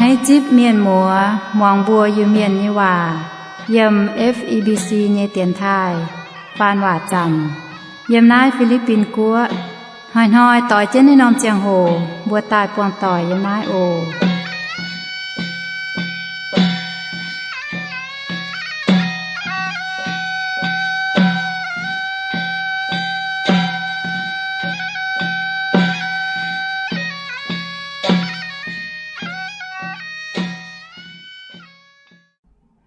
Naaiv zipv mienh muoz muangx mbuo Iu-Mienh nyei waac yiem F E B C nyei dienx taaih faan waac zanc yiem naaiv Fi^li^bin Guoqv. Hnoi-hnoi doix jienv naaiv norm ziangh hoc mbuo daaih buangh doic yiem naaiv oc.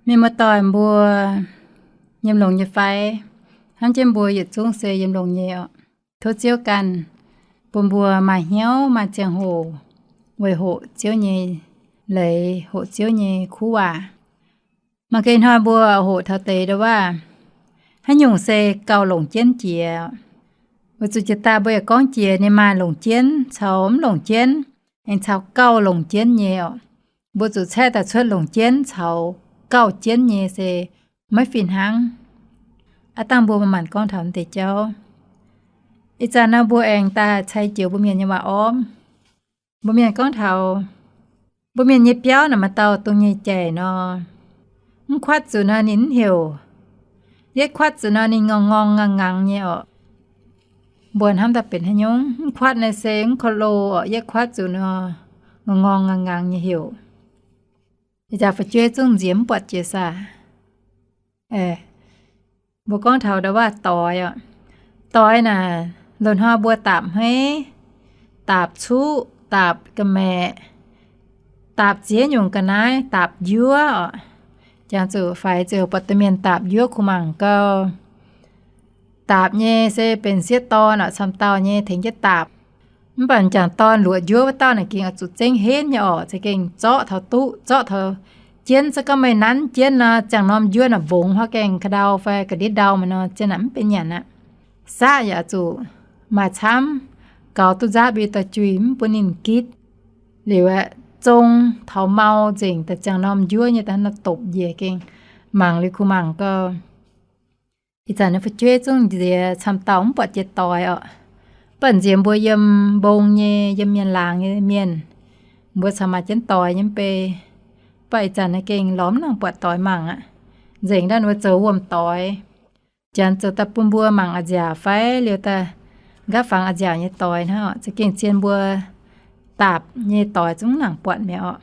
Mienh muoz-doic mbuo, yiem longx nyei fai? Hnamv jienv mbuo yietc zungv se yiem longx nyei oc. Tov Ziouv ganh bun mbuo maaih hnyouv maaih ziangh hoc weic hoqc Ziouv nyei leiz, hoqc Ziouv nyei kuv waac. Mangc gaax ih hnoi mbuo hoqc taux deix ndau wuov, haaix nyungc se gauh longc jienv jiex. Weic zuqc jiex daaih mbuo yaac gorngv jiex ninh maaih longc jienv caux mv longc jienv, aengx caux gauh longc jienv nyei oc. Mbuo zuqc caeqv daaih cuotv longc jienv caux gauh jienv nyei se maiv fih hnangv. Aav dangh mbuo manc-manc gorngv taux deix jauv. Ih zanc nor mbuo aengx daaih cai joux mbuo mienh nyei waac orv. Mbuo mienh gorngv taux mbuo mienh nyei biauv naaic maaih dauh dongh nyei jaic nor, mv kuatv zuqc nor ninh mv heuc. Yietv kuatv zuqc nor ninh ngorng ngorng nganc nganc nyei oc. Mbuo hnamv daaih benx haaix nyungc? Mv kuatv naaiv se mv korv-lo oc. Yietv kuatv zuqc nor ngorng ngorng nganc nganc nyei heuc. Ih zanc fu'jueiv zungv nziex mv buatc jiex saah? Mbuo gorngv taux ndau wuov doix oc. Doix naaic, loz-hnoi mbuo daapc hmeiv, daapc cuqv, daapc ga'maeqc, daapc ziex nyungc ga'naaiv, daapc njuov oc. Jangx zuqc faix ziouc buatc domh mienh daapc njuov kuh mangc gau. Daapc nyei se benx sieqv dorn oc, camv dauh nyei tengx jienv daapc. Mv baac m'jangc dorn luoqc njuov wuov dauh naaic gengh oix zuqc zengv henv nyei oc, za'gengh zorqv taux duqv, zorqv taux jienv. Se gorngv meih nanv jienv nor, ziangh norm njuov naaic mbongx huaav gaengh ka'ndau fai ga'ndiev ndau mingh nor, zien naaic mv benx nyanc aqv. Saqv yaac oix zuqc maaih camv, gaux duqv nzaapv yie dorh juih, mv bun ninh gitv. Liuz aeqv, zong taux mau nzengc daaih ziangh norm njuov nyei daaih nor dopc njiec gengh mangc liuz kuh mangc gau. Ih zanc nyei fu'jueiv zungv nziex camv dauh mv buatc jiex doix oc. Mv baac nziex mbuo yiem mbong nyei, yiem mienh laangz nyei mienh, mbuo caux maaih jienv doix nyei mv bei. Mv baac ih zanc naaiv gengh lorz mv nangc buatc doix mangc aqv. Nzengc ndau wuov zoux wuom-doix. Janx zoux daaih bun mbuo mangc a'nziaauc fai liuz daaih nqaapv fangx a'nziaauc nyei doix hnangv oc. Za'gengh zien mbuo daapc nyei doix zungv mv nangc buatc mi'aqv oc.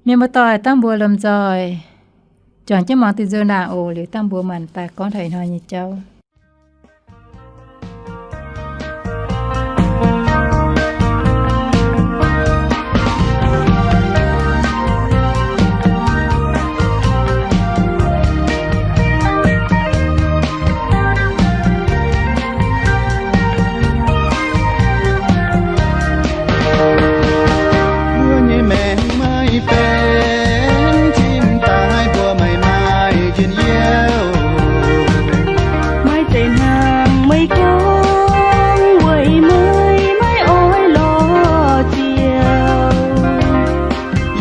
Mienh muoz-doic, dangh mbuo lomh nzoih juangc jienv muangx diuh nzou ndaangc oc. Liuz dangh mbuo maanc daaih gorngv taux ih hnoi nyei jauv. Mbuo nyei maengc maiv benx, cim daaih mbuo maiv maaih njien youh. Maaih deix hnangv meih gorngv weic meih maiv oix lorz ziouc.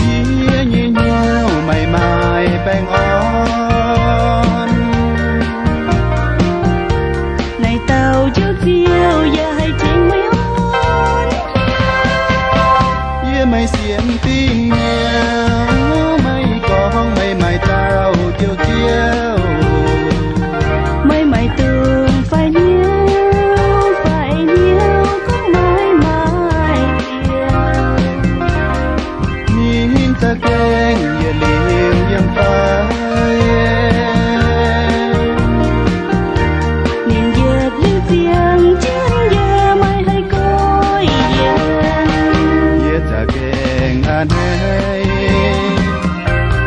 Yie nyei hnyouv maiv maaih baengh orn. Naaiv dauh Njoux Ziouv yaac haih tengx meih orn. Yie maiv sienx dingh nyei, meih gorngv meih maaih dauh Njoux Ziouv. Meih maaih dongh faix hnyouv, faix hnyouv gorngv meih maaih Ziouv. Ninh za'gengh yietc liuz yiem fai? Ninh yietc liuz ziangh jienv yie, maiv haih goiv yie. Yie za'gengh a'hneiv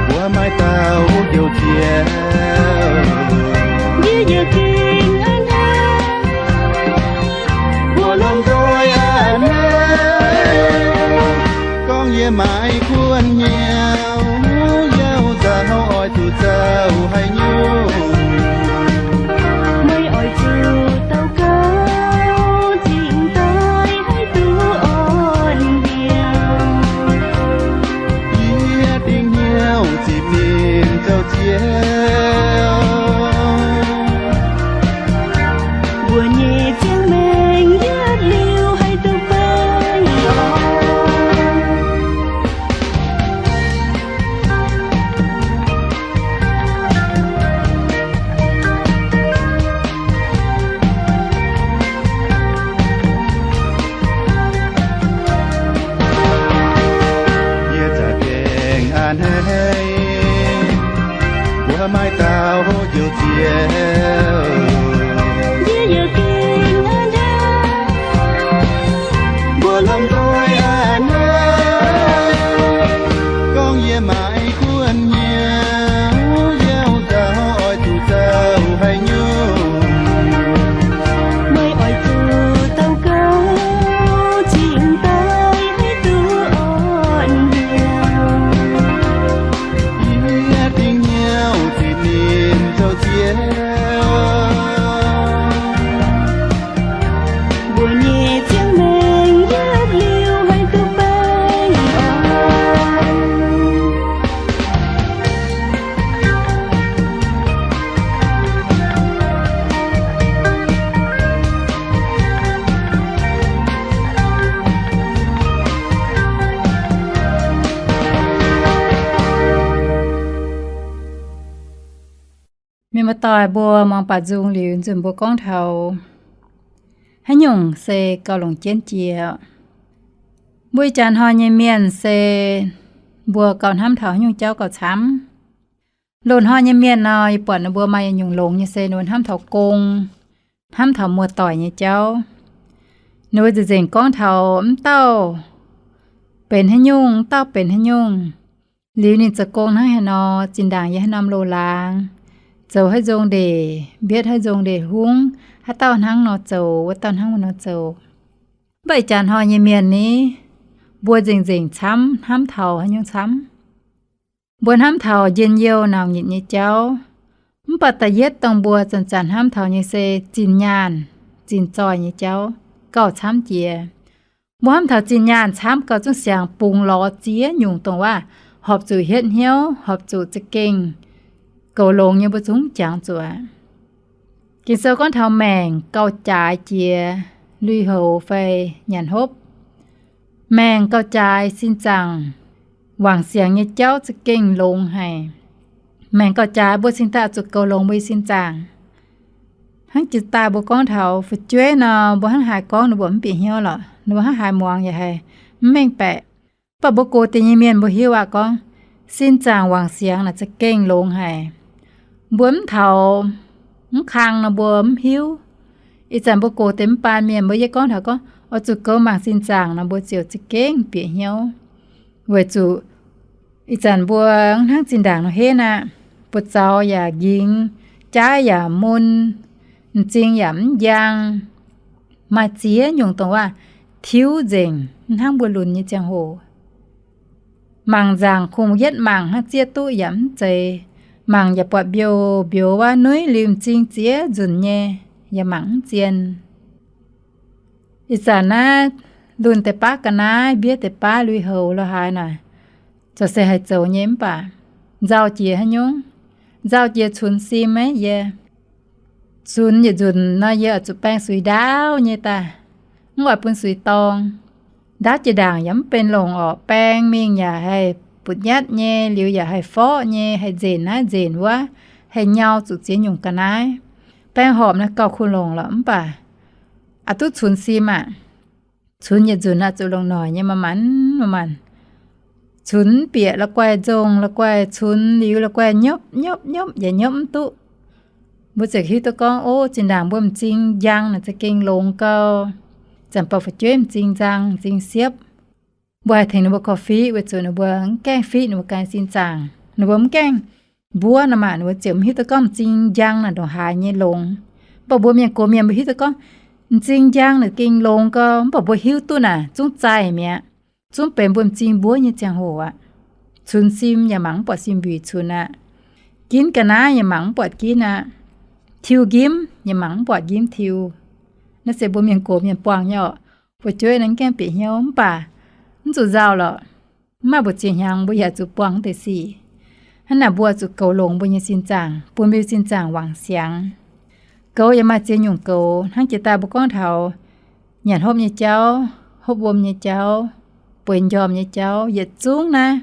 mbuo maaih dauh Njoux Ziouv. Yie yaac gengh a'hneiv mbuo lomh nzoih a'hneiv gorngv yie maiv kuonx hnyouv, yauh nzauh oix zuqc zoux haaix nyungc. Meih oix zuqc daux gaux zingh daaih haih duqv orn mbiauh. Yie dingc hnyouv zipv ninh zoux Ziouv. Mbuo nyei ziangh maengc yietc liuz haih duqv baengh orn. Muoz-doic mbuo muangx baac nzung liuz, nzunc mbuo gorngv taux haaix nyungc se gauh longc jienv jiex. Mbuo ih jaax hnoi nyei mienh se mbuo gauh hnamv taux haaix nyungc jauv gauh camv. Loz-hnoi nyei mienh nor, yie buatc ninh mbuo maaih yietc nyungc longx nyei se ninh mbuo hnamv taux gong, hnamv taux muoz-doic nyei jauv. Ninh mbuo nzengc-nzengc gorngv taux mv dauh benx haaix nyungc, mv dauh benx haaix nyungc. Liuz ninh zoux gong hnangv haaix nor, zinh ndaangc yiem haaix norm loz-laangz, zoux haaix nzong ndeic, mbietv haaix nzong ndeic hungv, haaix dauh hnangv nor zoux, wuov dauh hnangv wuov nor zoux. Mv baac ih jaax hnoi nyei mienh ni, mbuo nzengc-nzengc camv hnamv taux haaix nyungc camv? Mbuo hnamv taux njien-youh nauc nyitc nyei jauv. Mv baac da'yietv dongh mbuo zanc-zanc hnamv taux nyei se zinh nyaanh, zinh zoih nyei jauv gauh camv jiex. Mbuo hnamv taux zinh nyaanh camv gauh zungv siangx bungx lorz ziex nyungc dongh waac horpc zuqc hietv hnyouv, horpc zuqc za'gengh goux longx nyei, mbuo zungv jangx zuqc aqv. Ging-Sou gorngv taux maengc gauh jaaix jiex lui-houx fai nyanc hopv. Maengc gauh jaaix sin zaangc wangc siangx nyei jauv za'gengh longx haic. Maengc gauh jaaix mbuo cingx daaih zuqc goux longx mbuo nyei sin zaangc. Hnangv jiex daaih mbuo gorngv taux fu'jueiv nor, mbuo hnangv haaix gorngv ninh mbuo mv bieqc hnyouv lorqc, ninh mbuo hnangv haaix muangx yaac haiz mv mengh baeqc. Mv baac mbuo gox deix nyei mienh mbuo hiuv aqv, gorngv sin zaangc wangc siangx naaic za'gengh longx haic. Mbuo mv taux mv kang nor mbuo mv hiuv. Ih zanc mbuo gox deix mv baan mienh mbuo yie gorngv taux gorngv oix zuqc goux mangc sin zaangc nor mbuo ziouc za'gengh bieqc hnyouv. Weic zuqc ih zanc mbuo mv hnangv zinh ndaangc nor henv aqv. Buoz-zaux yaac nqingx, jaaiv yaac mun, m'zing yaac mv njang. Maaih ziex nyungc dongh waac tiuv nzengc, mv hnangv mbuo lunx nyei ziangh hoc. Mangc nzaangc kungx yietv mangc hnangv zieqv duqv yaac mv zeiz. Mangc yaac buatc mbiouh mbiouh waac nuiv liuz m'zing ziex nzunc nyei, yaac mangc mv zien. Ih zanc naaiv lunh deix baav ga'naaiv, mbiev deix baav lui-houx lo haaix naaic, zoux se haih zoux nyei mv baac nzauh jiex haaix nyungc? Nzauh jiex cunx sim maiv yie. Cunx yietc nzunc nor yie oix zuqc baeng suix ndaauv nyei daaih, mv oix bun suix dorng. Ndaauv jiex ndaangc yaac mv benx longc orqc. Baeng mingh yaac haih butv nyatv nyei, liuz yaac haih forqv nyei, haih nzenc naaiv nzenc wuov, haih nyau zuqc ziex nyungc ga'naaiv. Baeng horpc naaiv gauh kuh longc lorqc mv baac aqc duqv cunx sim aqv. Cunx yietc nzunc aqv zuqc longc noic nyei, manc-manc, manc-manc. Cunx bieqc la'guaih nzongh, la'guaih cunx liuz la'guaih nyopv nyopv nyopv yaac nyopv mv duqv. Mbuo ziouc hiuv duqv gorngv, ov, zinh ndaangc mbuo m'zing njang naaic za'gengh longx gau. Zanc bouh fu'jueiv m'zing nzang, m'zing siepv. Mbuo haih tengx ninh mbuo korv-fiqv weic zuqc ninh mbuo mv gaengh fiqv ninh mbuo ganh sin zaangc. Ninh mbuo mv gaengh mbuov nor maah, ninh mbuo ziouc mv hiuv duqv gorngv m'zing njang naaic ndongc haaix nyei longx. Mv baac mbuo mienh gox mienh mbuo hiuv duqv gorngv m'zing njang naaic gengh longx gau, mv baac mbuo hiuv duqv naaic zungv zaih mi'aqv. Zungv benx mbuo m'zing mbuov nyei ziangh hoc aqv. Cunx sim yaac mangc mv buatc sim mbuic cunx aqv. Ginv ga'naaiv yaac mangc mv buatc ginv aqv. Tiuv njimv yaac mangc mv buatc njimv tiuv. Naaiv se mbuo mienh gox mienh buangh nyei orqc. Fu'jueiv naaiv gaengh bieqc hnyouv mv baac mv zuqc nzauh lorqc. Mv maaih mbu'ziex hnyangx mbuo yaac zuqc buangh deix sic. Hnangv naaic mbuo zuqc goux longx mbuo nyei sin zaangc, bun mbuo sin zaangc wangc siangx. Goux yaac maaih ziex nyungc goux. Hnangv jiex daaih mbuo gorngv taux nyanc hopv nyei jauv, hopv wuom nyei jauv, bueix m'njormh nyei jauv, yietc zungv naaiv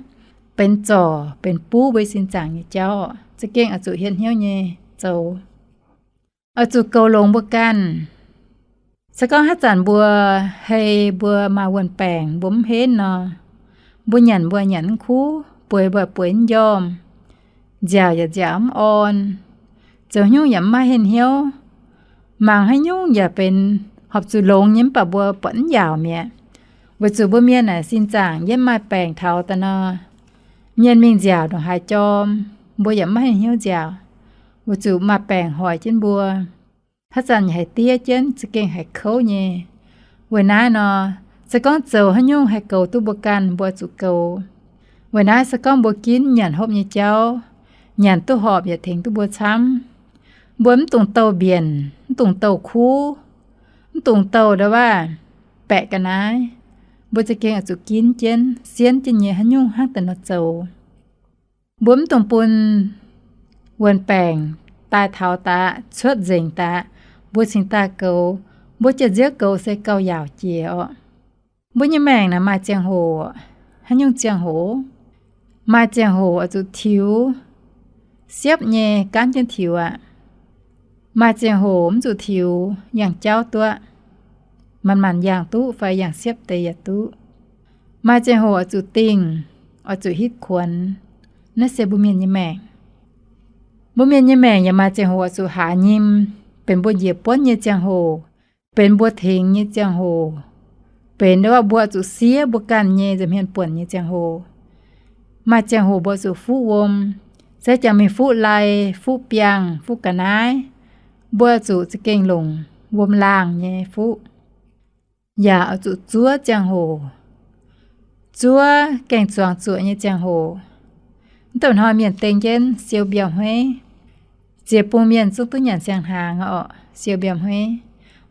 benx zorc benx buv mbuo sin zaangc nyei jauv, za'gengh oix zuqc hietv hnyouv nyei zoux. Oix zuqc goux longx mbuo ganh. Se gorngv haaix zanc mbuo hei mbuo maaih wuon-baengc mbuo mv henv nor, mbuo nyanc mbuo nyanc mv kuv, bueix mbuo bueix mv njormh, nziaauc yaac nziaauc mv orn, zoux haaix nyungc yaac mv maaih henh hnyouv, mangc haaix nyungc yaac benx horpc zuqc longx nyei mv baac mbuo buatc mv yaauc mi'aqv. Weic zuqc mbuo mienh naaic sin zaangc yietv maaih baengc taux daaih nor, mienh mingh nziaauc ndongc haaix jorm, mbuo yaac mv maaih henh hnyouv nziaauc, weic zuqc maaih baengc hoic jienv mbuo. Haaix zanc yaac haiz diev jienv, za'gengh haiz kouv nyei. Weic naaiv nor, se gorngv zoux haaix nyungc haih goux duqv mbuo ganh, mbuo zuqc goux. Weic naaiv se gorngv mbuo ginv nyanc hopv nyei jauv, nyanc duqv horpc yaac tengx duqv mbuo camv. Mbuo mv dungx douh mbienc, mv dungx douh kuv, mv dungx douh ndau waac baeqc ga'naaiv. Mbuo za'gengh oix zuqc ginv jienv, sienv jienv nyei haaix nyungc hnangv daaih nor zoux. Mbuo mv dungx bun wuon-baengc daaih taux daqc, cuotv nzengc daqc, mbuo cingx daaih goux. Mbuo jiex nziouv goux se gauh yaauc jiex orqc. Mbuo nyei maengc naaic maaih ziangh hoc, haaix nyungc ziangh hoc, maaih ziangh hoc oix zuqc tiux, siepv nyei gaanv jienv tiux aqv. Maaih ziangh hoc mv zuqc tiux, yangh jauv duqv, manc-manc yangh duqv fai yangh siepv deix yaac duqv. Maaih ziangh hoc oix zuqc dingh, oix zuqc hitv kuonx. Naaiv se mbuo mienh nyei maengc. Mbuo mienh nyei maengc yaac maaih ziangh hoc oix zuqc haaz nyim, benx mbuo njiec buonv nyei ziangh hoc, benx mbuo tengx nyei ziangh hoc, benx mbuo zuqc siev mbuo ganh nyei nza'hmien buonc nyei ziangh hoc. Maaih ziangh hoc mbuo zuqc fuqv wuom, se jangx mingh fuqv lai, fuqv biangh, fuqv ga'naaiv, mbuo zuqc za'gengh longc wuom laangh nyei fuqv. Yaac oix zuqc zuov ziangh hoc, zuov gaeng-zuangx zuoqc nyei ziangh hoc. Mv douc hnoi mienh deng jienv siou mbiauh hmeiv, ziex bung mienh zungv duqv nyanc siang-hnaangx oc, siou mbiauh hmeiv.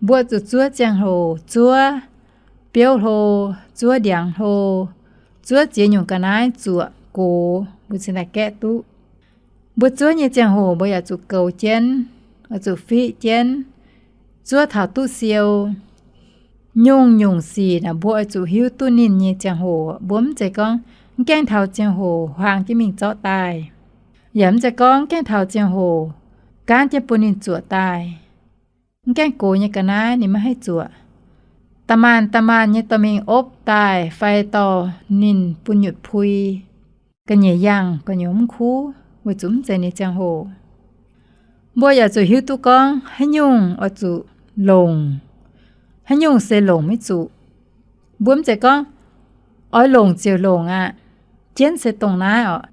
Mbuo zuqc zuov ziangh hoc, zuov biouv hlo, zuov ndiangx hlo, zuov ziex nyungc ga'naaiv zuoqc gox, mbuo cingx daaih gaeqv duqv. Mbuo zuov nyei ziangh hoc mbuo yaac zuqc goux jienv, oix zuqc fiqv jienv, zuov taux duqv siou. Nyungc-nyungc sic naaic mbuo oix zuqc hiuv duqv ninh nyei ziangh hoc. Mbuo mv zeiz gorngv mv gaengh taux ziangh hoc huaang jienv mingh zorqv daaih, yaac mv zeiz gorngv mv gaengh taux ziangh hoc gaanv jienv bun ninh zuoqc daaih. Mv gaengh gox nyei ga'naaiv ninh maiv haih zuoqc. Da'maanc da'maanc nyei dorh mingh opv daaih fai dorh ninh bun nyutc pui, ga'nyiec yangh gu'nyuoz mv kuv, weic zuqc mv zeiz ninh ziangh hoc. Mbuo yaac zuqc hiuv duqv gorngv haaix nyungc oix zuqc longc, haaix nyungc se longc maiv zuqc. Mbuo mv zeiz gorngv oix longc ziouc longc aqv. Jienv se dongh naaiv oc.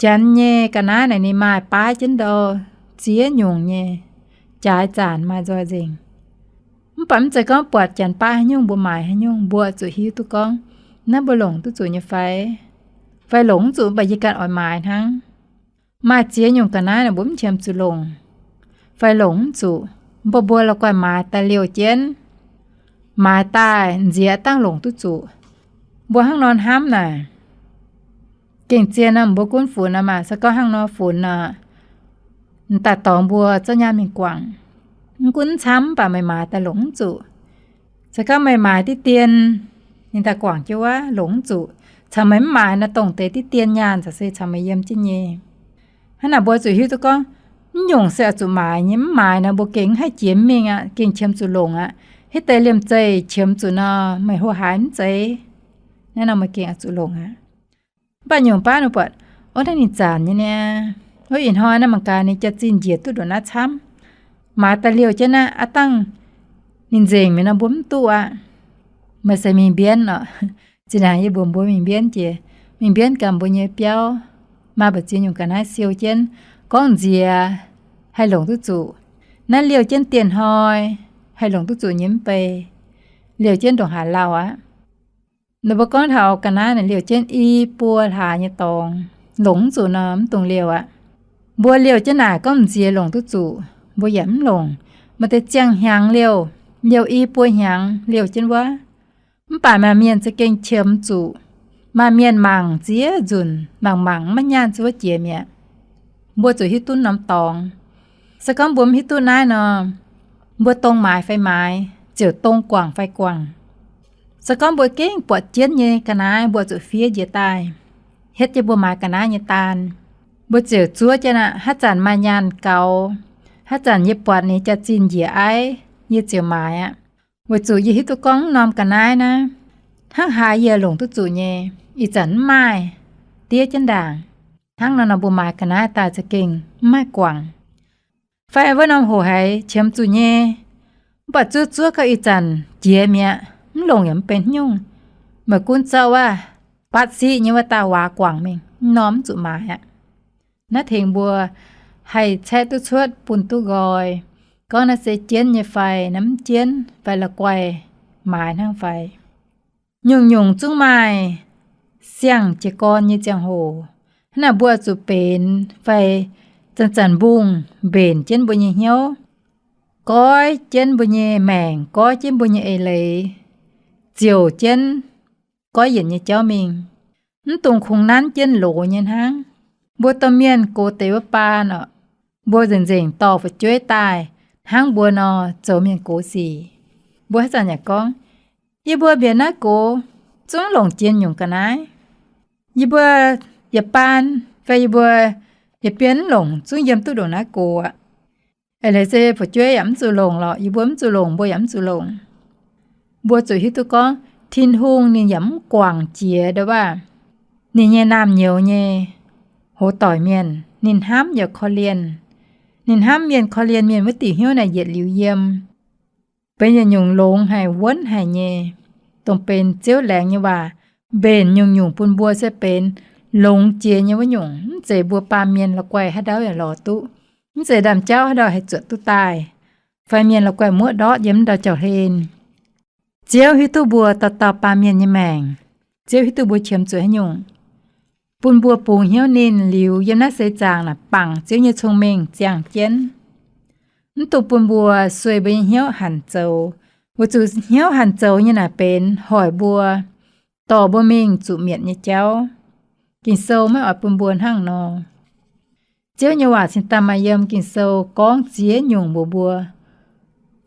Janx nyei ga'naaiv naaic ninh maaih baav jienv ndau ziex nyungc nyei, jaaix zaanc maaih nzoih nzengc. Mv baac mv zeiz gorngv buatc janx baav haaix nyungc mbuo maaiz haaix nyungc. Mbuo zuqc hiuv duqv gorngv naaiv mbuo longc duqv zuqc nyei fai, fai longc mv zuqc mv baac yie ganh oix maaiz hnangv. Maaih ziex nyungc ga'naaiv naaic mbuo mv qiemx zuqc longc fai longc mv zuqc, mv baac mbuo la'guaih maaiz daaih liouh jienv, maaiz daaih nziex dangh longc duqv zuqc. Mbuo hnangv nor hnamv naaic, gengh zien nor mbuo gunv funx nor maah, se gorngv hnangv nor funx nor, m'daaih dorngx mbuo zorqv nyaanh mingh guangc. Mv gunv camv mv baac meih maaiz daaih longc mv zuqc. Se gorngv meih maaiz diqv dien, ninh daaih guangc jienv wuov longc mv zuqc. Caux meih mv maaiz nor dongh deix diqv dien nyaanh caux se caux meih yiem jienv nyei. Hnangv naaic mbuo zuqc hiuv duqv gorngv mv nyungc se oix zuqc maaiz nyei. Mv maaiz nor mbuo gengh mv haih jiex mingh aqv, gengh qiemx zuqc longc aqv. Hitv deix liemh zeih qiemx zuqc nor meih hlo haaix mv zeiz. Naaiv nor meih gengh oix zuqc longc aqv. Mv baac nyungc baav nor buatc, ov, naaiv ninh zanc nyei niaa. Ov, ih hnoi naaiv mangc gaax ninh jaax-zinh njiec duqv ndongc naaiv camv. Maaiz daaih liouh jienv naaiv aqv dangh ninh nzengc mi'aqv nor mbuo mv duqv aqv. Meih se mingh mbienv oc. Zinh ndaangc yie mbuox mbuo mingh mbienv jiex, mingh mbienv gamh mbuo nyei biauv, maaih mbu'ziex nyungc ga'naaiv siou jienv, gorngv nziex haih longc duqv zuqc. Naaiv liouh jienv dieh hnoi haih longc duqv zuqc nyei mv bei, liouh jienv ndongc haaix lauh aqv. Ninh mbuo gorngv taux ga'naaiv naaic liouh jienv i buo hlaax nyei dorngx, longc mv zuqc nor mv dungx liouh aqv. Mbuo liouh jienv naaic gorngv m'nziex longc duqv zuqc, mbuo yaac mv longc. Maaih deix ziangh hnyangx liouh, liouh i buo hnyangx liouh jienv wuov. Mv baac maaih mienh za'gengh qiemx zuqc. Maaih mienh mangc ziex nzunc, mangc mangc maiv nyaanh zuov jiex mi'aqv. Mbuo zuqc hiuv duqv norm dorngx. Se gorngv mbuo mv hiuv duqv naaiv nor, mbuo dong maaiz fai maaiz, ziouc dong guangc fai guangc. Se gorngv mbuo gengh buatc jienv nyei ga'naaiv, mbuo zuqc fiev njiec daaih, hietv jienv mbuo maaiz ga'naaiv nyei daan. Mbuo ziouc zuov jienv aqv. Haaix zanc maaih nyaanh gaux, haaix zanc yie buatc ninh jaax-zinh njiec aiv, yie ziouc maaiz aqv. Weic zuqc yie hiuv duqv gorngv norm ga'naaiv naaiv, hnangv haaix yie longc duqv zuqc nyei, ih zanc mv maaih, diev jienv ndaangc. Hnangv nor nor mbuo maaiz ga'naaiv daaih za'gengh mv maaih guangc. Fai wuov norm hoc haiz qiemx zuqc nyei, mv baac zuov zuov gau ih zanc jiex mi'aqv, mv longc yaac mv benx haaix nyungc. Meih gunv zorqv wuov batv siqv nyei wuov dauh waac guangc mingh, mv norm mv zuqc maaiz aqv. Naaiv tengx mbuo haih caeqv duqv cuotv bun duqv nqoi, gorngv naaiv se jienv nyei fai naaiv mv jienv fai la'guaih maaiz hnangv fai. Nyungc-nyungc zungv maaih siang-jiez gorn nyei ziangh hoc. Hnangv naaic mbuo zuqc benx fai zanc-zanc mbungh mbenc jienv mbuo nyei hnyouv, goiv jienv mbuo nyei maengc, goiv jienv mbuo nyei eix leiz, ziouc jienv goiv yienc nyei jauv mingh. Mv dungx kungx nanv jienv loz nyei hnangv. Mbuo domh mienh gox deix wuov baan oc, mbuo nzengc-nzengc dorh fu'jueiv daaih hnangv mbuo nor zoux mienh gox sic. Mbuo haaix zanc yaac gorngv, yie mbuo mbienx naaiv gox zungv longc jiex nyungc ga'naaiv. Yie mbuo yietc baan fai yie mbuo yietc bienh longc zungv yiem duqv ndongc naaiv gox aqv. Eix leiz se fu'jueiv yaac mv zuqc longc lorqc, yie mbuo mv zuqc longc, mbuo yaac mv zuqc longc. Mbuo zuqc hiuv duqv gorngv Tin-Hungh ninh yaac mv guangc jiex ndongc waac ninh nyei naamh nyouz nyei hoz doic mienh. Ninh hnamv yaac korv-lienh. Ninh hnamv mienh, korv-lienh mienh wuov diuc hnyouv naaic yietc liuz yiem. Benx yietc nyungc longx haic, wuonv haic nyei, dongh benx Ziouv laengz nyei waac mbenc nyungc-nyungc bun mbuo se benx longx jiex nyei wuov nyungc. Mv zeiz mbuo baamh mienh la'guaih haaix ndau yaac lorz duqv. Mv zeiz ndaamv-jauv haaix ndau haih zuotc duqv daaih, fai mienh la'guaih muoqv ndortv yiem ndau jauv-hlen. Ziouv hiuv duqv mbuo dauh dauh baamh mienh nyei maengc. Ziouv hiuv duqv mbuo qiemx zuqc haaix nyungc, bun mbuo bungx hnyouv ninh liuz, yiem naaiv seix zaangc naaic bangc Ziouv nyei cong-mengh ziangh jienv, mv dungx bun mbuo sueih mbuo nyei hnyouv hanc zoux. Weic zuqc hnyouv hanc zoux nyei naaic benx hoic mbuo, dorh mbuo mingh zuqc mietc nyei jauv. Ging-Sou maiv oix bun mbuo hnangv nor. Ziouv nyei waac cingx daaih maaih yiem Ging-Sou gorngv ziex nyungc mbuox mbuo.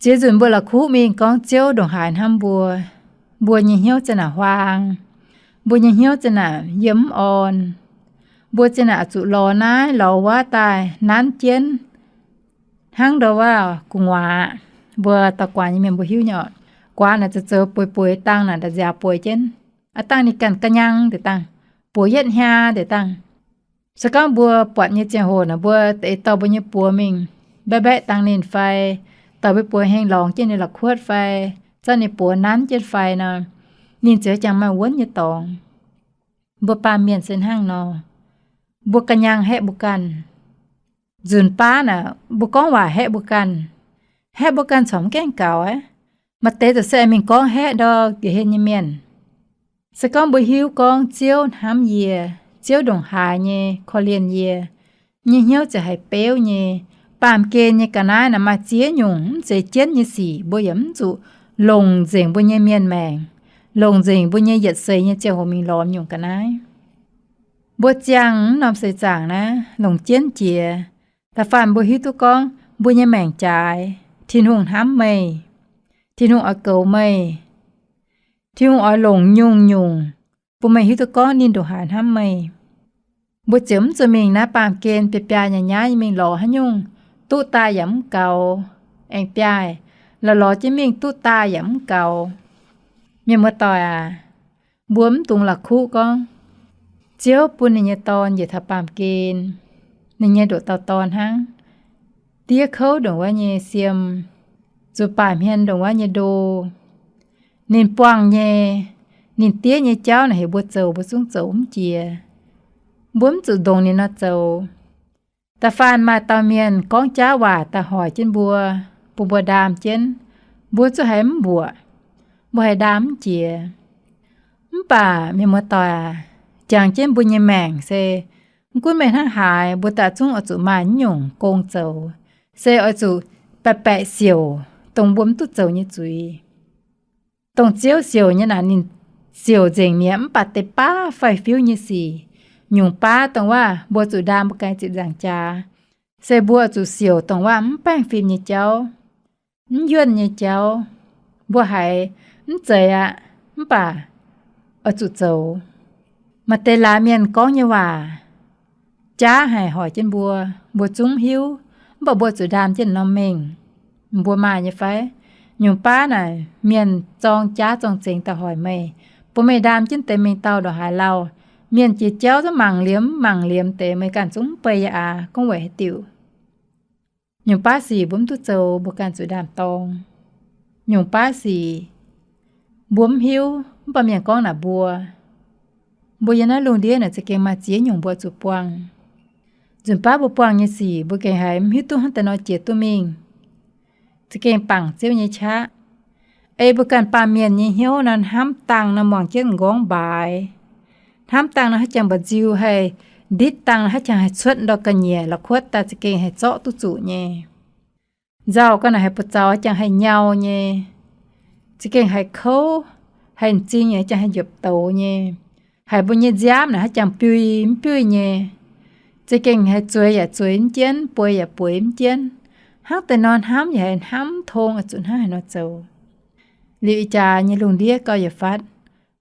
Ziex nzunc mbuo la'kuqv mingh gorngv Ziouv ndongc haaix hnamv mbuo, mbuo nyei hnyouv za'naaic huaang, mbuo nyei hnyouv za'naaic yiem mv orn, mbuo za'naaic oix zuqc lorz naaiv lorz wuov daaih nanv jienv. Hnangv ndau wuov gu'nguaaz, mbuo dauh guaax nyei mienh mbuo hiuv nyei oc. Guaax naaic zoux zoux bueix bueix dangh naaic nda'nziaaux bueix jienv, aav dangh ninh ganh ga'nyang deix dangh, buoz yietv hnyaa deix dangh. Se gorngv mbuo buatc nyei ziangh hoc naaic, mbuo deix dorh mbuo nyei buoz mingh mbaeqv mbaeqv dangh ninh fai, dorh mbuo buoz heng lorngx jienv ninh la'kuotv fai, zorqv ninh buoz nanv jienv fai nor, ninh ziouc jangx maaih wuonv nyei dorngx. Mbuo baamh mienh se hnangv nor, mbuo ga'nyang haeqv mbuo ganh. Nzunc baav naaic mbuo gorngv waac haeqv mbuo ganh. Haeqv mbuo ganh corc mv gaengh gaux aqv. Maaih deix ziouc se mingh gorngv haeqv ndau nqa'haav nyei mienh. Se gorngv mbuo hiuv gorngv Ziouv hnamv yie, Ziouv ndongc haaix nyei korv-lienh yie, nyei hnyouv ziouc haiz beuv nyei. Baamh gen nyei ga'naaiv naaic maaih ziex nyungc mv zeiz jienv nyei sic, mbuo yaac mv zuqc longc nzengc mbuo nyei mienh maengc, longc nzengc mbuo nyei yietc seix nyei ziangh hoc mingh lorz nyungc ga'naaiv. Mbuo ziangh mv norm seix zaangc naaiv longc jienv jiex, da'faanh mbuo hiuv duqv gorngv mbuo nyei maengc jaaix, Tin-Hungh hnamv meih, Tin-Hungh oix goux meih, Tin-Hungh oix longc nyungc-nyungc bun meih hiuv duqv gorngv ninh ndongc haaix hnamv meih. Mbuo ziouc mv zuqc mingh naaiv baamh gen biaa biaa nyaaix nyaaix mingh lorz haaix nyungc, duqv daaih yaac mv gaux. Aengx biaaih, lorz lorz jienv mingh duqv daaih yaac mv gaux. Mienh muoz-doic aac, mbuo mv dungx la'kuqv gorngv Ziouv bun ninh nyei Dorn njiec taux baamh gen, ninh nyei ndoqc dauh Dorn hnangv, diev kouv ndongc wuov nyei siem, zuqc baaic hmien ndongc wuov nyei ndo. Ninh buangh nyei, ninh diev nyei jauv naaic heuc mbuo zoux, mbuo zungv zoux mv jiex. Mbuo mv zuqc ndongc ninh nor zoux. Da'faanh maaih dauh mienh gorngv jauv waac daaih hoic jienv mbuo, bun mbuo ndaam jienv, mbuo zungv haiz mv mbuoqc, mbuo haiz ndaam mv jiex. Mv baac mienh muoz-doic aac, jangx jienv mbuo nyei maengc se, mv gunv meih hnangv haaix, mbuo daaih zungv oix zuqc maaih naaiv nyungc gong zoux, se oix zuqc baeqc baeqc siouc dongh mbuo mv duqv zoux nyei zuiz. Dongh Ziouv siouc nyei naaic ninh siouc nzengc mi'aqv, mv baac deix baav faix-fiuv nyei sic, nyungc baav dongh waac mbuo zuqc ndaam mbuo ganh zipv nzaangc jaax, se mbuo zuqc siouc dongh waac mv baengh fim nyei jauv, mv yuonh nyei jauv. Mbuo haiz mv zeiz aqv, mv baac oix zuqc zoux. Maaih deix laaix mienh gorngv nyei waac jaav haic hoic jienv mbuo, mbuo zungv hiuv, mv baac mbuo zuqc ndaam jienv norm mengh. Mbuo maaih nyei fai? Nyungc baav naaic mienh zorng jaav zorng zengx daaih hoic meih, bun meih ndaam jienv deix mengh dauh ndongc haaix lauh. Mienh jiex jauv zungv mangc liemh mangc liemh deix, meih ganh zungv mv bei yaac aav gorngv weic haaix diuc. Nyungc baav sic mbuo mv duqv zoux, mbuo ganh zuqc ndaam-dorng. Nyungc baav sic mbuo mv hiuv, mv baac mienh gorngv naaic mbuo. Mbuo yiem naaiv lungh ndiev naaic za'gengh maaih ziex nyungc mbuo zuqc buangh. Nzunc baav mbuo buangh nyei sic mbuo gengh haiz mv hiuv duqv hnangv deix nor jiex duqv mingh, za'gengh bangc Ziouv nyei qaqv. Ei mbuo ganh baamh mienh nyei hnyouv nor, hnamv dangh nor muangx jienv m'nqorngv mbaaix. Hnamv dangh nor haaix jangx mba'nziu haih nditv dangh nor haaix jangx haih cuotv ndau ga'nyiec la'kuotv daaih za'gengh haih zorqv duqv zuqc nyei. Nzauh ga'naaiv haih buoz-zaux haaix jangx haih nyau nyei. Za'gengh haih kouv, haih m'zing haaix jangx haih njopv douz nyei. Haiz mbuo nyei nziaamv naaic haaix jangx biui mv biuiv nyei. Za'gengh haih zueiz yaac zueiz mv jienv, bueix yaac bueix mv jienv. Hnangv deix nor hnamv yaac haih hnamv tong oix zuqc hnangv haaix nor zoux. Liuz ih jaax nyei lungh ndiev gauh yietc fatv,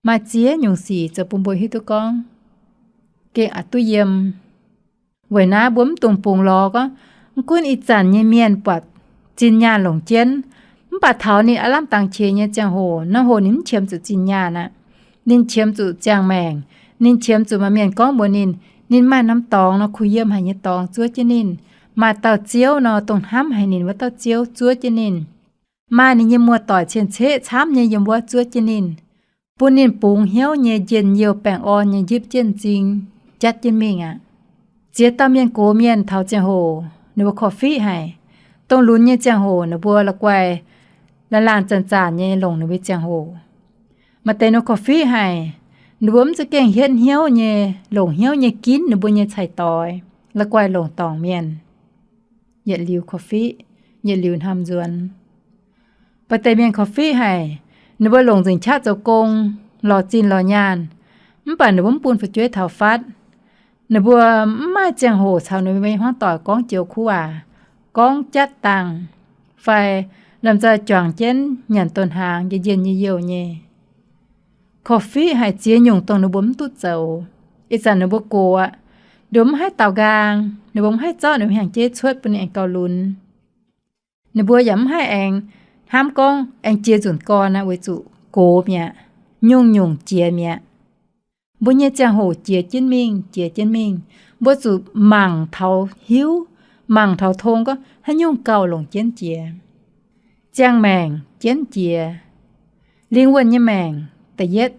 maaih ziex nyungc sic zoux bun mbuo hiuv duqv gorngv gengh aqc duqv yiem. Weic naaiv mbuo mv dungx bungx lorz gorngv Mv gunv ih zanc nyei mienh buatc zinh nyaanh longc jienv, mv baac taux ninh aav lamh dangx qiex nyei ziangh hoc, naaiv hoc ninh mv qiemx zuqc zinh nyaanh aqv. Ninh qiemx zuqc ziangh maengc, ninh qiemx zuqc maaih mienh gorngv mbuox ninh, ninh maaih norm dorngx nor, kuh yiem haic nyei dorngx zuov jienv ninh, maaih dauh ziouv nor, dongh hnamv haic ninh wuov dauh ziouv zuov jienv ninh, maaih ninh nyei muoz-doic cien-ceqv camv nyei yiem wuov zuov jienv ninh, bun ninh bungx hnyouv nyei, njien-youh baengh orn nyei, njipv jienv m'zing, jatv jienv mingh aqv. Ziex dauh mienh gox mienh taux ziangh hoc ninh mbuo korv-fiqv haic. Dongh lunx nyei ziangh hoc ninh mbuo la'guaih laanh laanh zanc zanc nyei longc ninh mbuo nyei ziangh hoc. Maaih deix ninh korv-fiqv haic, ninh mbuo mv za'gengh hietv hnyouv nyei, longc hnyouv nyei ginv ninh mbuo nyei cai-doix, la'guaih longc dorngc mienh yietc liuz korv-fiqv, yietc liuz hnamv nzuonx. Maaih deix mienh korv-fiqv haic, ninh mbuo longc nzengc qaqv zoux gong, lorz zinh lorz nyaanh, mv baac ninh mbuo mv bun fu'jueiv taux fatv. Ninh mbuo mv maaih ziangh hoc caux ninh mbuo nyei hmuangv doic gorngv joux kuv waac, gorngv jatv dangh, fai lomh nzoih juangc jienv nyanc donh hnaangx, njien-njien-youh youh nyei. Korv-fiqv haic ziex nyungc dongh ninh mbuo mv duqv zoux. Ih zanc ninh mbuo gox aqv, ninh mbuo mv haih daaux nqaang, ninh mbuo mv haih zorqv ninh mbuo hnyangx-jeiv cuotv bun ninh aengx gauh lunx. Ninh mbuo yaac mv haih aengx hnamv gorngv aengx jiex nzunc gorn aqv, weic zuqc gox mi'aqv, nyungc-nyungc jiex mi'aqv. Mbuo nyei ziangh hoc jiex jienv mingh, jiex jienv mingh. Mbuo zuqc mangc taux hiuv, mangc taux tong gorngv haaix nyungc gauh longc jienv jiex. Ziangh maengc jienv jiex. Lingh wuonh nyei maengc da'yietv.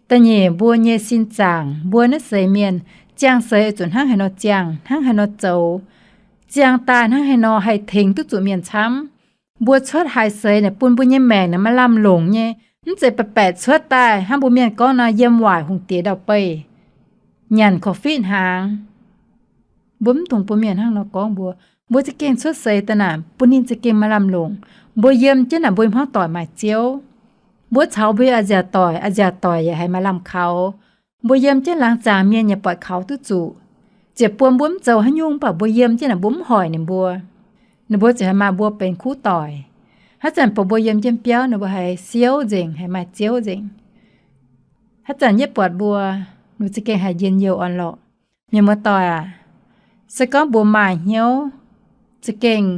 Da'nyeic, mbuo nyei sin zaangc, mbuo naaiv seix mienh, ziangh seix zuqc hnangv haaix nor ziangh, hnangv haaix nor zoux, ziangh daaih hnangv haaix nor haih tengx duqv zuqc mienh camv. Mbuo cuotv haaix seix naaic bun mbuo nyei maengc naaic maaih lamh longc nyei, mv zeiz baeqc baeqc cuotv daaih hnangv mbuo mienh gorngv nor, yiem waaic hungh diex ndau-beih, nyanc korv-fiqv hnaangx. Mbuo mv dungx bun mienh hnangv nor gorngv mbuo. Mbuo za'gengh cuotv seix daaih naaic bun ninh za'gengh maaih lamh longc. Mbuo yiem jienv naaic mbuo hmuangv doic maaih Ziouv. Mbuo caux mbuo nyei a'nziaauc doic, a'nziaauc doic yaac haiz maaih lamh kaux. Mbuo yiem jienv laangz zaangc mienh yaac buatc kaux duqv zuqc. Ziouc bun mbuo mv zoux haaix nyungc, mv baac mbuo yiem jienv naaic mbuo mv hoic ninh mbuo. Ninh mbuo ziouc haiz maaih mbuo benx kuv doic. Haaix zanc bun mbuo yiem jienv biauv ninh mbuo haiz siouv nzengc, haiz maaih Ziouv nzengc. Haaix zanc yietv buatc mbuo, ninh mbuo za'gengh haiz njien-youh orn-lorqc. Mienh muoz-doic aac, se gorngv mbuo maaih hnyouv za'gengh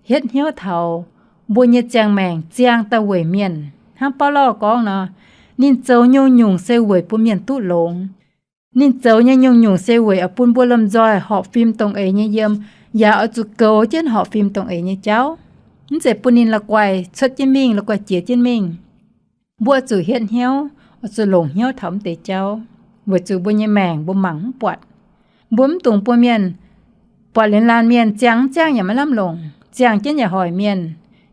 hietv hnyouv taux mbuo nyei ziangh maengc ziangh daaih weic mienh, hnangv Baulo gorngv nor, ninh zoux nyungc-nyungc se weic bun mienh duqv longx. Ninh zoux nyei nyungc-nyungc se weic oix bun mbuo lomh nzoih horpc fim dongh eix nyei yiem, yaac oix zuqc goux jienv horpc fim dongh eix nyei jauv. Mv zeiz bun ninh la'guaih cuotv jienv mingh, la'guaih jiex jienv mingh. Mbuo zuqc hietv hnyouv, oix zuqc longc hnyouv taux mv deix jauv, weic zuqc mbuo nyei maengc mbuo mangc mv buatc. Mbuo mv dungx bun mienh buatc liuz laanh mienh ziangh mv ziangh yaac maiv lamh longc, ziangh jienv yaac hoic mienh,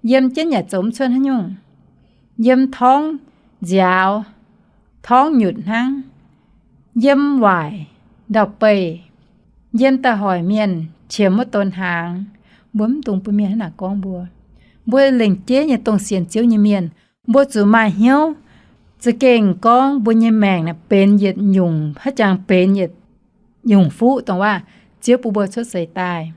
yiem jienv yaac zoux mv cuotv haaix nyungc. Yiem torngv nziaaux, torngv nyutc hnangv, yiem waaic ndau-beih, yiem daaih hoic mienh, qiemx wuov donx hnaangx. Mbuo mv dungx bun mienh hnangv naaic gorngv mbuo. Mbuo lengc jeiv nyei dongh sienx Ziouv nyei mienh, mbuo zuqc maaih hnyouv za'gengh gorngv mbuo nyei maengc naaic benx yietc nyungc, haaix jangx benx yietc nyungc fuqv dongh waac Ziouv bun mbuo cuotv seix daaih,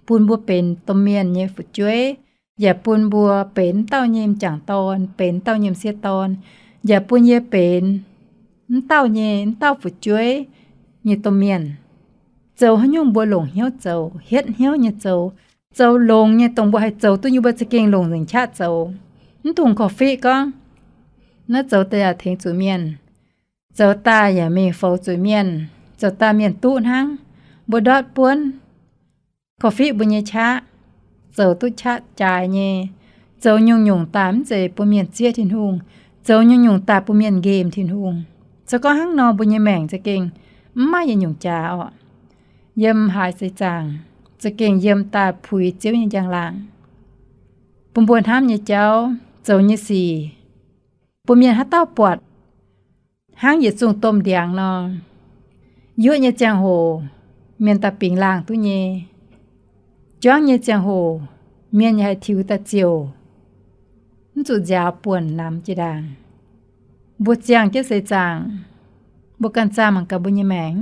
bun mbuo benx domh mienh nyei fu'jueiv, yaac bun mbuo benx m'dauh nyei m'jangc dorn, benx m'dauh nyei m'sieqv dorn, yaac bun yie benx m'dauh nyei, m'dauh fu'jueiv nyei domh mienh. Zoux haaix nyungc mbuo longc hnyouv zoux, hietv hnyouv nyei zoux, zoux longx nyei, dongh mbuo haih zoux duqv nyei mbuo za'gengh longc nzengc qaqv zoux. Mv dungx korv-fiqv gorngv, naaiv zoux daaih yaac tengx zuqc mienh, zoux daaih yaac mingh foux zuqc mienh, zoux daaih mienh duqv hnangv, mbuo ndortv buonv, korv-fiqv mbuo nyei qaqv, zoux duqv qaqv jaaix nyei, zoux nyungc-nyungc daaih mv zeiz bun mienh zieqv Tin-Hungh, zoux nyungc-nyungc daaih bun mienh nqemh Tin-Hungh. Se gorngv hnangv nor mbuo nyei maengc za'gengh mv maaih yietc nyungc jaax orqc. Yiem haaix seix zaangc za'gengh yiem daaih puix Ziouv nyei njang-laangc, bun mbuo hnamv nyei jauv, zoux nyei sic, bun mienh haaix dauh buatc hnangv yietc zungh domh ndiangx nor. Yuoqv nyei ziangh hoc mienh daaih bingx laangh duqv nyei. Juangv nyei ziangh hoc mienh yaac haih tiux daaih ziouc mv zuqc nziaaux buonc namx jiex ndaangc. Mbuo ziangh jienv seix zaangc, mbuo ganh zaangh mangc gaax mbuo nyei maengc.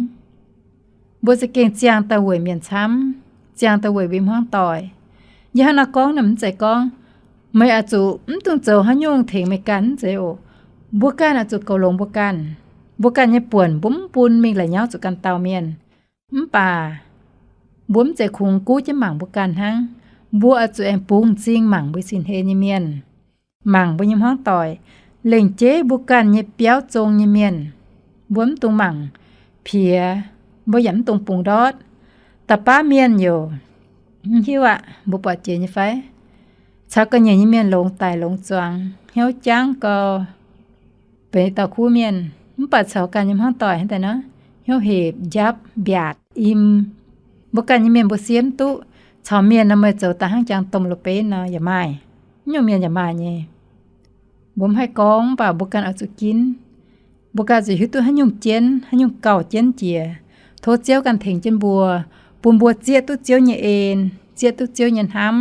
Mbuo za'gengh ziangh daaih weic mienh camv, ziangh daaih weic mbuo hmuangv doic. Yie hnangv nor gorngv naaic mv zeiz gorngv meih oix zuqc mv dungx zoux haaix nyungc tengx meih ganh, mv zeiz oc. Mbuo ganh oix zuqc goux longx mbuo ganh. Mbuo ganh nyei buonc mbuo mv bun mingh la'nyauv zuqc ganh dauh mienh. Mv baac Mbuo mv zeiz kungx guv jienv mangc mbuo ganh hnangv. Mbuo oix zuqc aengx bungx m'zing mangc mbuo sin-hlen nyei mienh, mangc mbuo nyei hmuangv doic, lengc jeiv mbuo ganh nyei biauv zong nyei mienh. Mbuo mv dungx mangc piex, mbuo yaac mv dungx bungx ndortv. Da'baav mienh youc, mv hiuv aqv, mbuo buatc jiex nyei fai? Caux ga'nyiec nyei mienh longx daic longx zuangx, hnyouv jangv gau, benx dauh kuv mienh. Mv baac caux ganh nyei hmuangv doic hnangv daaih nor, hnyouv hepc, njapv, mbiaatc, im. Mbuo ganh nyei mienh mbuo siev mv duqv. Caux mienh nor meih zoux daaih hnangv jangx domh lo benv nor yaac maaih. Mv nyungc mienh yaac maaih nyei. Mbuo mv haih gorngv, mv baac mbuo ganh oix zuqc ginv. Mbuo ganh zuqc hiuv duqv haaix nyungc jienv, haaix nyungc gauh jienv jiex. Tov Ziouv ganh tengx jienv mbuo, bun mbuo zieqv duqv Ziouv nyei en, zieqv duqv Ziouv nyei hnamv,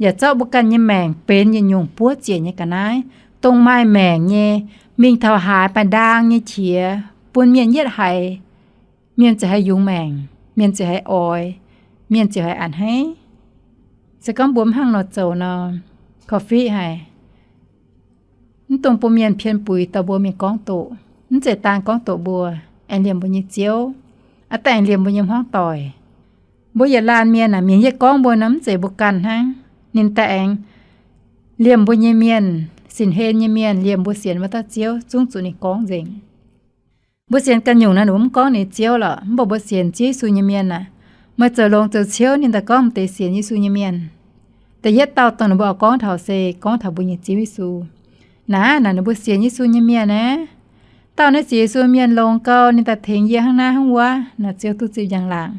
yaac zorqv mbuo ganh nyei maengc benx yietc nyungc buov ziec nyei ga'naaiv, dongh maaih maengc nyei, mingh taux haaix maaih ndaang nyei qiex, bun mienh yietv haiz. Mienh ziouc haih yungz maengc, mienh ziouc haih oix, mienh ziouc haih a'hneiv. Se gorngv mbuo mv hnangv nor zoux nor, korv-fiqv haic. Mv dungx bun mienh pien buix dauh mbuo mingh gorngv doqc. Mv zeiz daan gorngv doqc mbuo, aengx liemh mbuo nyei Ziouv, aa, daaih aengx liemh mbuo nyei hmuangv doic. Mbuo yietc laanh mienh aah, mienh yietv gorngv mbuo nor mv zeiz mbuo ganh hnangv. Ninh daaih aengx liemh mbuo nyei mienh, sin-hlen nyei mienh, liemh mbuo sienx wuov dauh Ziouv, zungv zuqc ninh gorngv nzengc. Mbuo sienx ganh nyungc naaic, ninh mbuo mv gorngv ninh Ziouv lorqc. Mv baac mbuo sienx Ziouv Yesu nyei mienh aah, meih zoux longx zoux ciouv, ninh daaih gorngv m'deix sienx Yesu nyei mienh. Da'yietv dauh dongh ninh mbuo oix gorngv taux se gorngv taux mbuo nyei Ziouv Yesu. Naaiv, naaic ninh mbuo sienx Yesu nyei mienh aeqv, dauh naaiv sienx Yesu mienh longx gau, ninh daaih tengx yie hnangv naaiv hnangv wuov, naaic Ziouv duqv zipv njang-laangc.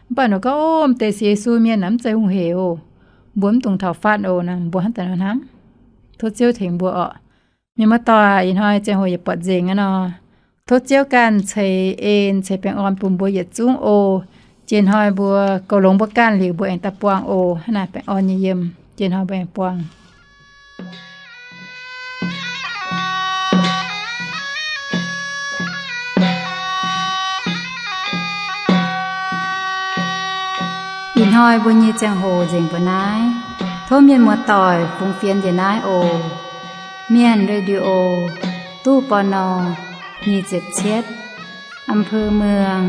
Mv baac ninh gorngv, Ov, m'deix sienx Yesu mienh naaic mv zeiz hungh hec oc. Mbuo mv dungx taux fatv oc. Naaic mbuo hnangv daaih nor hnamv. Tov Ziouv tengx mbuo orqc. Mienh muoz-doic, ih hnoi ziangh hoc yaac buatc nzengc aqv nor. Tov Ziouv ganh ceix en ceix baengh orn bun mbuo yietc zungv oc. Jiex hnoi mbuo goux longx mbuo ganh liuz, mbuo aengx daaih buangh oc. Hnangv naaic baengh orn nyei yiem. Jiex hnoi mbuo aengx buangh. Ih hnoi mbuo nyei ziangh hoc nzengc mbuo naaiv. Tov mienh muoz-doic fungx fienx njiec naaiv oc. Mienh Radio, ตู้ ปณ. nyic ziepc cietv, อำเภอเมือง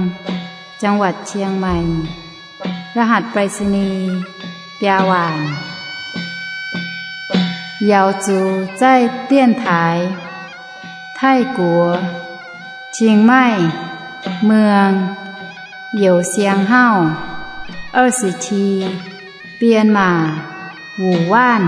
จังหวัดเชียงใหม่ รหัสไปรษณีย์ biaa waanc. 瑶族在电台泰国清迈เมือง โยเซียงเฮ้า 二十七 เปียนหม่า หมู่บ้าน